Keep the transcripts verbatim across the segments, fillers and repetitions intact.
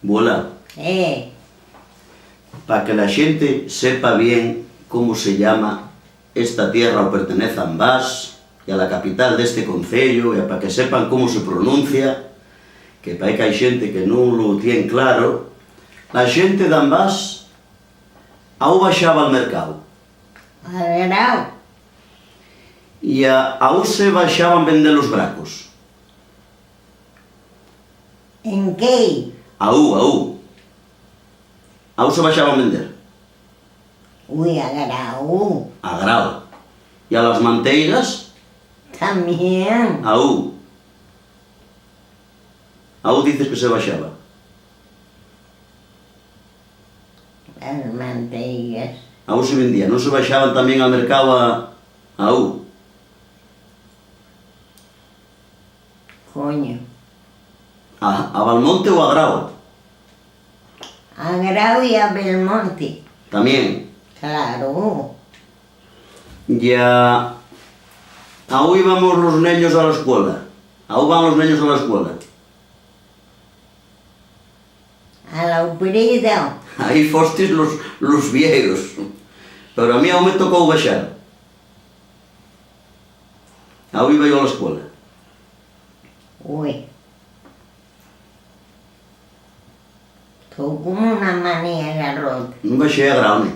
Abuela, eh, pa que la xente sepa bien cómo se llama esta tierra o pertenez a Ambás y a la capital d'este conceyu, y pa que sepan cómo se pronuncia, que pae qu'hai xente que nun lo tien claro, la xente d'Ambás aú baxaba al mercáu. Al grau. Y a, aú se baxaban vender los bracos. ¿En qué? Aú, aú. Aú se baxaban vender. Ui, a grau. A grau. ¿Y a las manteigas? Tamién. Aú. Aú dices que se baxaba. Las manteigas. Aú se vendía, ¿non se baxaban tamién al mercáu a, aú? Coño. ¿A, a Balmonte o a Grau? A Grau y a Belmonte. Tamién. Claro. Ya. Aú íbamos los neños a la escuela. Aú van los neños a la escuela. A la Uprida. Ahí fostis los, los vieyos. Pero a mí aún me tocó baxar. Aún iba yo a la escuela. Ui. Too como una manía garrot. No baxé a Graune.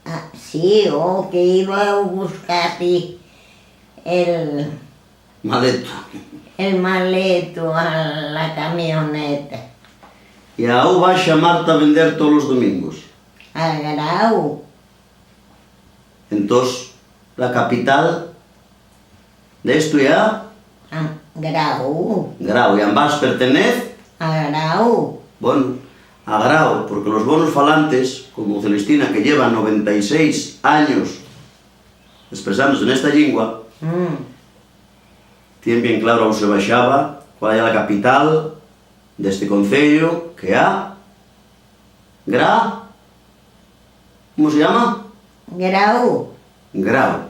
Ah, sí, o que iba a buscarte el Maleto. El maleto a la camioneta. Y aú baxa Marta a vender tolos domingos. A Grau. Entós, la capital d'esto ya. A Grau. Grau, y Ambás pertenez. A Grau. Bueno, a Grau, porque los bonos falantes, como Celestina, que lleva noventa y seis años espresándose nesta llingua, mm, tien bien claro aún se baxaba, cuál ya la capital d'este conceyu, que a Gra-, ¿cómo se llama? Grau. Grau.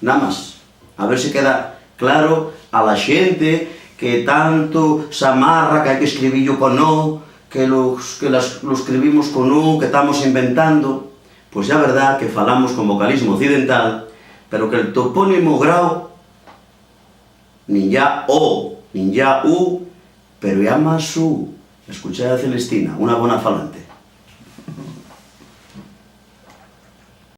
Na más. A ver si queda claro a la xente que tanto s'amarra, que hai que escribir-lo con o, que lo, que las, lo escribimos con u, que tamos inventando. Pues ya verdá que falamos con vocalismo occidental, pero que el topónimo Grau, nin ya o, nin ya u, pero ya más u. Escuchá a Celestina, una bona falante.